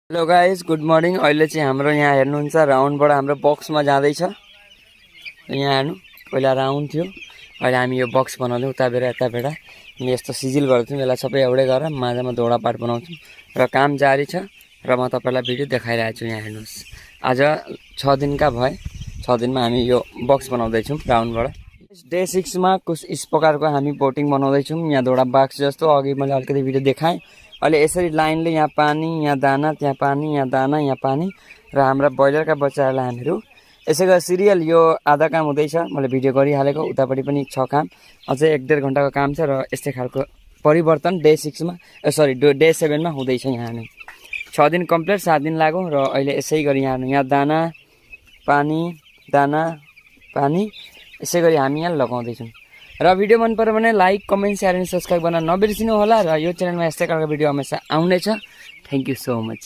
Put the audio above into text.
Hello guys good morning. अहिले चाहिँ हाम्रो यहाँ हेर्नुहुन्छ राउन्डबाट हाम्रो बक्समा जाँदैछ। यहाँ हेर्नु पहिला राउन्ड थियो, अहिले हामी यो बक्स बनाउँछौँ। उताबाट यताबाट हामी यस्तो सिजिल गर्छौँ, यसलाई सबै एउटै गरेर माझमा धौडा पार्ट बनाउँछौँ र काम जारी छ। र म तपाईँलाई भिडियो देखाइरहेको छु। यहाँ हेर्नुहोस्, आज 6 दिनका भए 6 दिनमा हामी यो बक्स बनाउँदैछौँ राउन्डबाट। डे 6 मा कुछ इस प्रकारको हामी बोटिङ बनाउँदैछौँ। यहाँ धौडा बाक्स जस्तो अघि मैले अलिकति भिडियो देखाएँ। अहिले यसरी लाइनले यहाँ पानी, यहाँ दाना, त्यहाँ पानी, यहाँ दाना, यहाँ पानी र हाम्रा ब्रोइलरका बच्चाहरूलाई हामीहरू यसै गरी सिरियल यो आधा काम हुँदैछ। मैले भिडियो गरिहालेको, उतापट्टि पनि छ काम, अझै 1-1.5 घन्टाको काम छ। र यस्तै खालको परिवर्तन डे 6 मा डे 7 मा हुँदैछ। यहाँ 6 दिन कम्प्लिट, 7 दिन लाग्यो। र अहिले यसै गरी यहाँ दाना पानी, दाना पानी यसै गरी हामी यहाँ लगाउँदैछौँ। र भिडियो मन पर्यो भने like, comment, share and subscribe गर्न नबिर्सिनु होला। र यो च्यानलमा यस्तै खालको भिडियो हमेसा आउनेछ। Thank you so much.